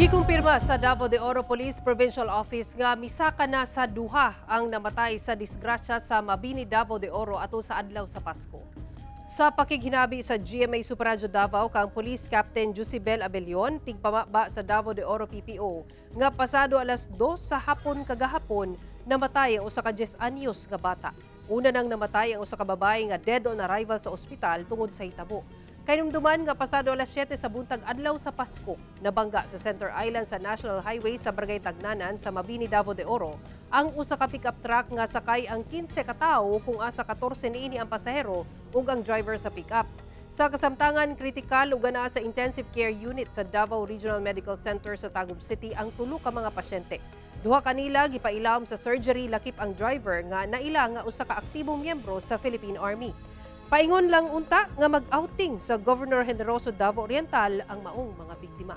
Gikumpirma sa Davao de Oro Police Provincial Office nga misaka na sa duha ang namatay sa disgrasya sa Mabini, Davao de Oro ato sa adlaw sa Pasko. Sa pakighinabi sa GMA Super Radyo Davao kang Police Captain Jusibel Abelion, tigpamaba sa Davao de Oro PPO, nga pasado alas 2 sa hapon kagahapon namatay ang usa ka 10 anyos nga bata. Una nang namatay ang usa ka babae nga dead on arrival sa ospital tungod sa hitabo. Kahinumduman nga pasado alas 7 sa buntag adlaw sa Pasko, nabangga sa Center Island sa National Highway sa Barangay Tagnanan sa Mabini, Davao de Oro, ang usa ka pickup truck nga sakay ang 15 ka tawo kung asa 14 niini ang pasahero ug ang driver sa pickup. Sa kasamtangan, kritikal ug anaa sa intensive care unit sa Davao Regional Medical Center sa Tagum City ang tulo ka mga pasyente. Duha kanila gipailawom sa surgery lakip ang driver nga naila nga usa ka aktibong miyembro sa Philippine Army. Paingon lang unta nga mag-outing sa Governor Generoso, Davao Oriental ang maong mga biktima.